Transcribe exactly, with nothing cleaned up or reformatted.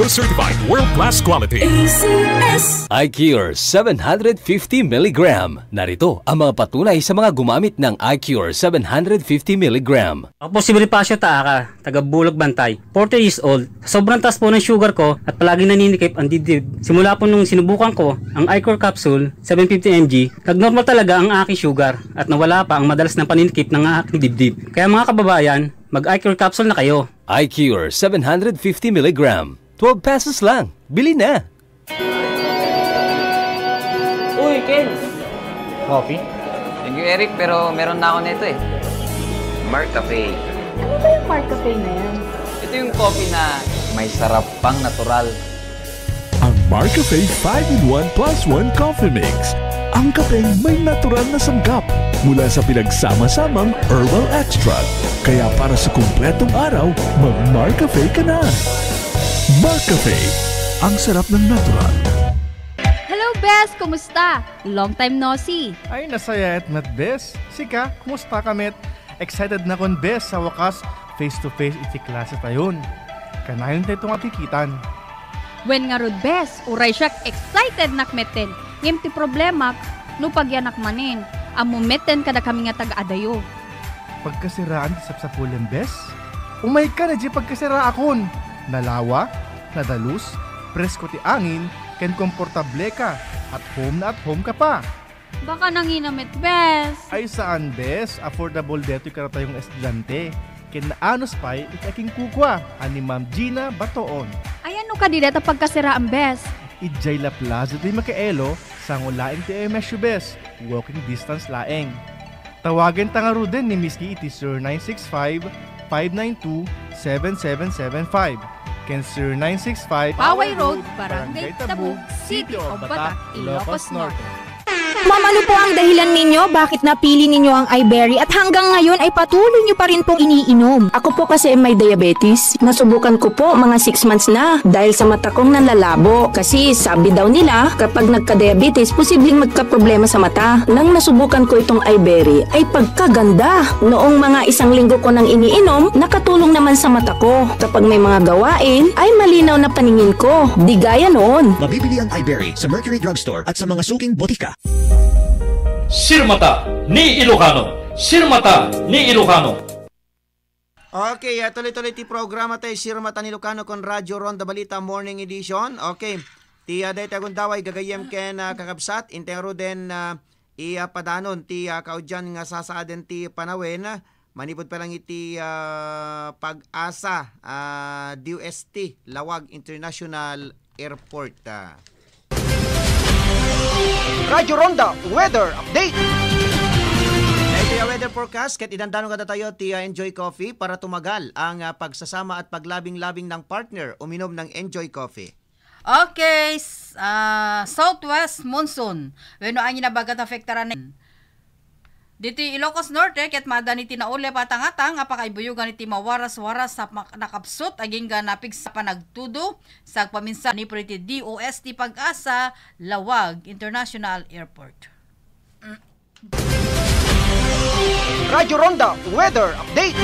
Certified world-class quality. A C S. iCure seven hundred fifty milligram. Narito ang mga patunay sa mga gumamit ng iCure seven hundred fifty milligram. Ako po si Bonifacio Taaka, taga Bulog Bantay, forty years old. Sa sobrang taas po ng sugar ko at palaging naninikip ang dibdib. Simula po nung sinubukan ko ang iCure capsule, seven fifty M G, nagnormal talaga ang aking sugar at nawala pa ang madalas na paninikip ng aking dibdib. Kaya mga kababayan, mag-iCure capsule na kayo. iCure seven hundred fifty milligram. Twelve pesos lang. Bili na! Uy, Ken! Coffee? Thank you, Eric, pero meron na ako nito eh. Mark Cafe. Ano ba yung Mark Cafe na yan? Ito yung coffee na may sarap pang natural. Ang Mark Cafe five-in-one plus one Coffee Mix. Ang kapeng may natural na sangkap mula sa pinagsama-samang herbal extract. Kaya para sa kumpletong araw, mag-Mark Cafe ka na. Mark Cafe, ang sarap ng natural. Hello, Bes! Kumusta? Long time no see! Ay, nasayaat met, Bes. Sika, kumusta ka met? Excited nakon, Bes, sa wakas, face to face iti klase tayon. Kanayon tayo nga agkikitan. Wen ngarud, Bes, uray siak excited nak metten. Ngem ti problemak, no pagyanak manen, ammo metten kadakami nga taga-adayo. Pagkasiraan ti sapsapulem, Bes? Umayka na di pagkasiraakon. Nalawa, nadalus, presko ti angin, ken komportable ka. At home na at home ka pa. Baka nangina met, Bes. Ay, saan, Bes? Affordable detoy kadatayo nga estudiante. Ken naanus pay iti akinkukua a ni Ma'am Gina Batoon. Ayan no kadi deta pagkasiraan, Bes. Idiay La Plaza de Micaelo, sango laeng ti M S U, Bes. Walking distance laeng. Tawagen ta ngaruden ni Miss Kay iti zero nine six five, five nine two, seven seven seven five ken zero nine six five Paway Road, Barangay Tabug, City of Batac, Ilocos Norte. Ma'am, ano po ang dahilan ninyo bakit napili ninyo ang iBerry at hanggang ngayon ay patuloy nyo pa rin pong iniinom? Ako po kasi may diabetes. Nasubukan ko po mga six months na dahil sa mata kong nanlalabo. Kasi sabi daw nila, kapag nagka-diabetes, posibleng magkaproblema sa mata. Nang nasubukan ko itong iBerry, ay pagkaganda. Noong mga isang linggo ko nang iniinom, nakatulong naman sa mata ko. Kapag may mga gawain, ay malinaw na paningin ko. Di gaya noon. Mabibili ang iBerry sa Mercury Drugstore at sa mga suking botika. Sirmata ni Ilocano. Sirmata ni Ilocano. Okay, ah, tuloy-tuloy ti programa tayo, Sirmata ni Ilocano ken Radyo Ronda Balita Morning Edition. Okay, ti, ah, dayta gundaway gagayyem ken, ah, kakabsat, intay ngaruden, ah, ipadanon ti, ah, kaudian nga sasaaden ti panawen, manipud pa lang iti, ah, Pag-asa, ah, D O S T, Lawag International Airport, ah. Radyo Ronda Weather Update. Daytoy a weather forecast ket idandano kadatayo ti, ah, Enjoy Coffee para tumagal ang, ah, pagsasama at paglabing-labing ng partner. Uminom ng Enjoy Coffee. Okay, s-, ah, southwest monsoon wenno angin a bagat affectaran ditoy Ilocos Norte ket maadani ti naulep a tangatang a pakaibuyogan iti mawaras-waras sa mak-, nakapsut agingga napigsa panagtudo sa agpaminsan ni Pretty D O S T Pag-asa, Lawag International Airport. Radyo Ronda Weather Update.